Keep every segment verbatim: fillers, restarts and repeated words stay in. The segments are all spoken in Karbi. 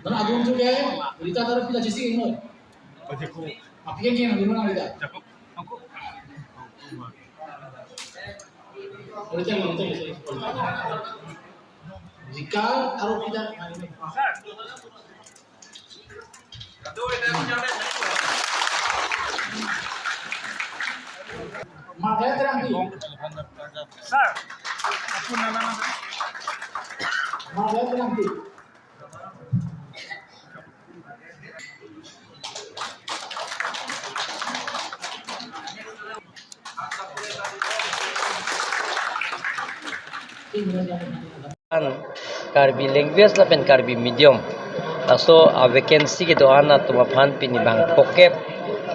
Nana agung tu ke, Rita taruh pila cisi ini. Apa yang kena di mana Rita? Rita, Rita, Rita. Rita taruh pila. Marga terang di. Sir, aku nama. Marga terang di. Karbi language lapen Karbi medium. Laso a vacancy kedo-an atum aphan pini bang phokep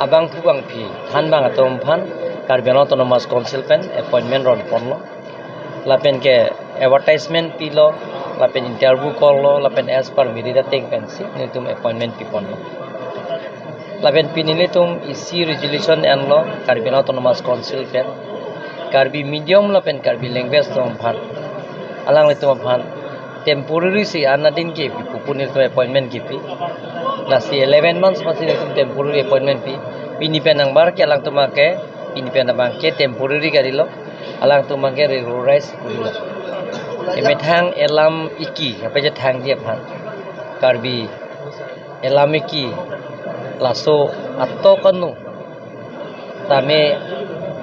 abang pu bang phi than bang atum aphan Karbi Anglong Autonomous Council pen appointment ron ponlo. Lapen ke advertisement pilo, lapen interview call lo, lapen as per merit ateng pensi nelitum appointment pi ponlo. Lapen pini nelitum isi resolution enlo Karbi Anglong Autonomous Council pen Karbi medium lapen Karbi language atum aphan, alanglitum aphan temporary si an adin ke pu pu nelitum appointment kipi. Lasi eleven months masi nelitum temporary appointment pi. Pini pen nangbar ke alangtum ke, pini pen abang ke temporary kali lo. Alangtum abang ke regularize kuli lo. Emethang elam iki, apa aja thangji aphan. Karbi elam iki, laso atok anu tame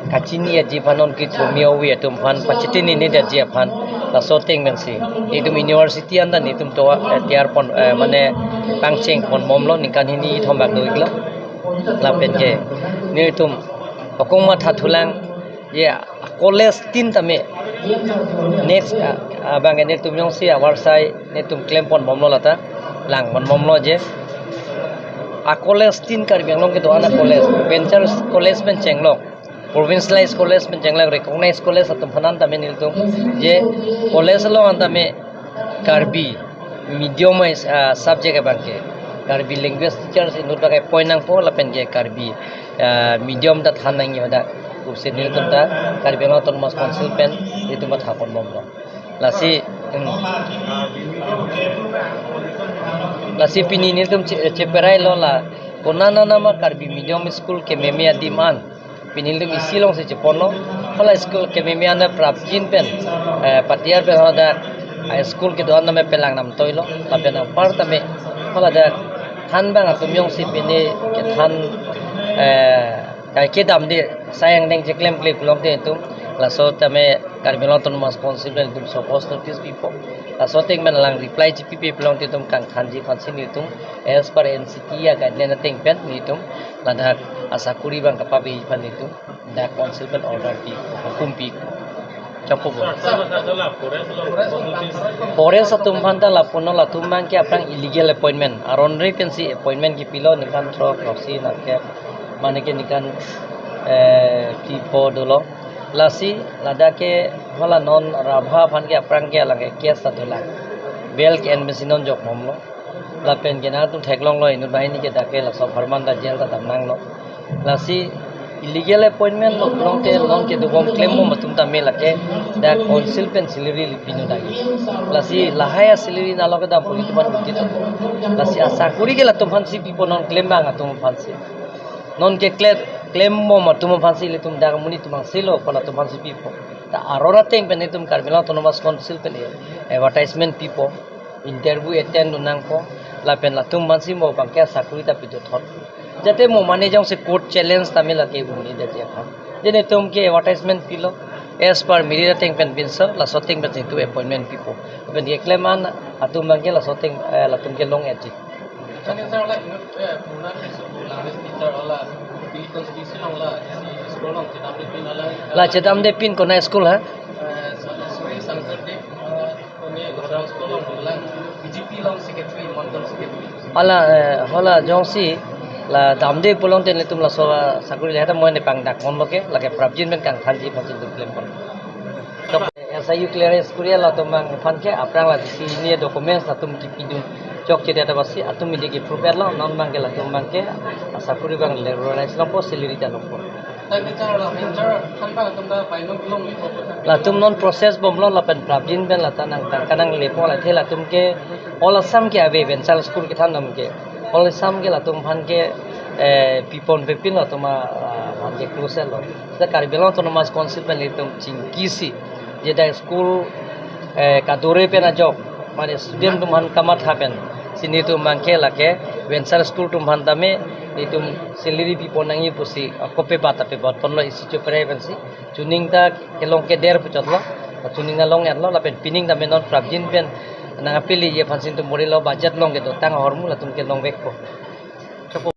kachini aji aphan, non ke thumi awi atum aphan pachitini ni aji aphan, laso ateng pensi nelitum university anta nelitum to, eh, tiar pon, eh, mane pangcheng ponbomlo, ningkan hini thom bak do-iklo. Lapen ke nelitum okong matha thulang, ya, college tin tame next, ah, abang ke nelitum jongsi avarsai nelitum klem ponbomlo, lata lang ponbomlo je a college tin Karbi Anglong kedo-an a college, venture college pen chenglok, provincialized college pen chenglok, recognized college atum aphan an tame nelitum je college along an tame Karbi medium, ah, subject abang ke Karbi language teachers inut abang ke appoint nangpo lapen ke Karbi, ah, medium ta than nangji hadak. Pusi nelitum ta Karbi Anglong Autonomous Council pen nelitum ta tha ponbomlo. Lasi, hmm. Lasi pini nelitum che-, cheperai lo la, konat nama Karbi medium school kememe adim an pini nelitum isi alongsi cheponlo. Hala school kememe an prapjin pen, eh, patiar pen hadak, ah, school kedo-an tame pelang nam toilo. Lapen apar tame hala dak than bang atum jongsi pini kethan, eh, kai kedam de sayang deng cheklem kle pulote nelitum laso tame Karbi Anglong Autonomous Council pen nelitum show cause notice pipo. Laso ateng pen alang reply chipipe pulote nelitum kangthanji aphansi nelitum as per N C T a guideline ateng pen nelitum ladak asakuri bang kapapi aphan nelitum dak council pen order pi, hukum pi. Chokpo bo. Forest atum aphan ta lapunon, latum abang ke aphrang illegal appointment. Aron re pensi appointment kipilo, ningkan throk, throksi nangkep, mane ke ningkan, eh, phli pho dolo. Lasi ladak ke hala non Rabha aphan ke aphrang ke alang ke case ta dolang. Bail ke-en pensi non jokbomlo. Lapen ke nangtum theklonglo, inut banghini ke dak ke laso apharman ta jail ta damnanglo. Lasi illegal appointment lo pulote non kedobom klembom atum tame lake dak council pen salary pinu dagi. Lasi lahai a salary nalo kedam pu nelitum aphan udit apo. Lasi asakuri ke latum aphansi pipo, non klem bang atum aphansi. Non ke klem, klembom atum aphansi ilitum dak amonit atum angselo, ko latum aphansi pipo. Ta arora ateng pen nelitum Karbi Anglong Autonomous Council pen advertisement pipo, interview attend dun nangpo, lapen latum aphansi mo abang ke asakuri ta pido thot. Jate mo mane jongsi court challenge tame lake un-e detji aphan. Je nelitum ke advertisement pilo, as per merit ateng pen pinso, laso ateng pen nelitum appointment pipo. Lapen keklem an atum abang ke laso ateng, eh, latum ke long-etji. Kani sir, hala inut, eh, purna ke school, language teacher hala, Karbi constituency along hala, isi school along chedamde pin hala. La chedamde pin konat school ha? Eh, Sri Shankar Dev, eh, kone Gosal school along hala, B J P along secretary, Mandal secretary. Hala, eh, hala jongsi la damde pulote nelitum laso, ah, sakuri lahai ta mo nepangdak ponlo ke, lake prapjin pen kangthanji aphansi nelitum klem pon. Tok S I U clearance kuri latum abang aphan ke aphrang la isi ini documents latum kipidun chokche det abangsi atum midi ke prove lo, non abang ke latum abang ke asakuri abang regularize longpo, salary ta longpo. Lapen char la venture thanbang atum ta painong long ni ko. Latum non process bomlo lapen prapjin pen lata nangtang kanang lepo la the latum ke All Assam ke ave venture school kethan dam ke. All Assam ke latum aphan ke, eh, pipon pepin latum a, ah, aphan ke close lo. Seta Karbi Anglong Autonomous Council pen latum chingkisi. Jeda school, eh, kadore pen ajok, mane student atum aphan kamatha pen si netum abang ke lake venture school atum aphan tame netum salary pipon nangji pusi, ah, kopi bata pe bot ponlo isi chopre pensi. Chuning ta kelong keder puchotlo, chuning ta long-etlo, lapen pining tame non prapjin pen nangpiliji aphan si netum bor-ilo budget along kedotang ahormu latum ke longvekpo.